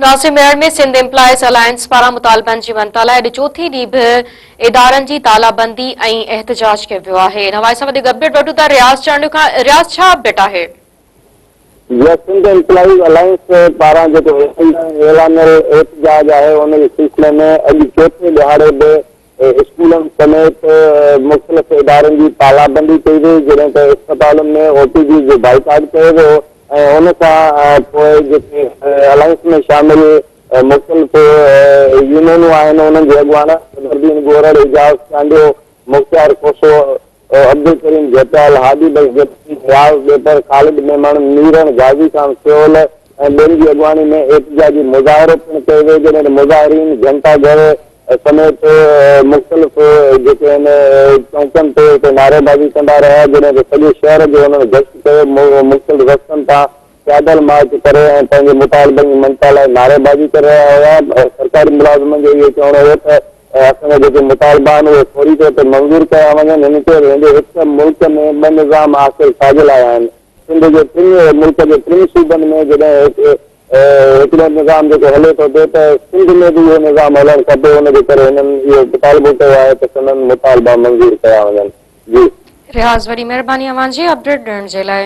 Nasir Mehar ۾ Sindh employees alliance پاران مطالبن جي مڃتا لاء اڄ چوٿين ڏينهن به ادارن جي تالا بندي ۽ احتجاج ڪيو ويو آهي. ان حوالي سان وڌيڪ اپڊيٽ وٺون ٿا رياض چانڊيو کان. رياض ڇا اپڊيٽ آهي؟ جي سنڌ ايمپلائيز الائنس پاران جيڪو اعلانيل احتجاج آهي ان جي سلسلي ۾ اڄ چوٿين ڏهاڙي به اسڪولن سميت مختلف ادارن جي تالابندي ڪئي وئي، جڏهن ته اسپتالن ۾ او پي ڊيز جو بائيڪاٽ ڪيو ويو ۽ ان کان پوء جيڪي الائنس ۾ شامل مختلف يونينون آهن انهن جي اڳواڻن صدرالدين ڳورڙ، اعجاز چانڊيو، مختيار کوسو، عبدالڪريم جتيال، هادي بخش جتوئي، رياض ڏيپر، خالد ميمڻ، ميرڻ غازي خان سيول ۽ ٻين جي اڳواڻي ۾ احتجاجي مظاهرو پڻ ڪيو ويو، جڏهن ته مظاهرين گهنٽا گهر سميت مختلف جيڪي آهن چونڪن تي اتي نعريبازي ڪندا رهيا، جڏهن ته سڄي شهر جو انهن گشت ڪيو، مختلف رستن تان پيادل مارچ ڪري ۽ پنهنجي مطالبن جي مڃتا لاء نعريبازي ڪري رهيا هيا. سرڪاري ملازمن جو اهو چوڻ هيو ته اسان جا جيڪي مطالبا آهن اهي فوري طور تي منظور ڪيا وڃن. هن چيو ته هندي هڪ ملڪ ۾ ٻه نظام آخر ڇا جي لاء آهن؟ سنڌ جي ٽن ملڪ جي ٽن صوبن ۾ جڏهن هڪ هڪڙو نظام جيڪو هلي ٿو پيو ته سنڌ ۾ به اهو نظام هلڻ کپي ان جي ڪري هنن اهو مطالبو ڪيو آهي ته سندن مطالبا منظور ڪيا وڃن. جي. رياض وڏي مهرباني اوهان جي اپڊيٽ ڏيڻ جي لاء.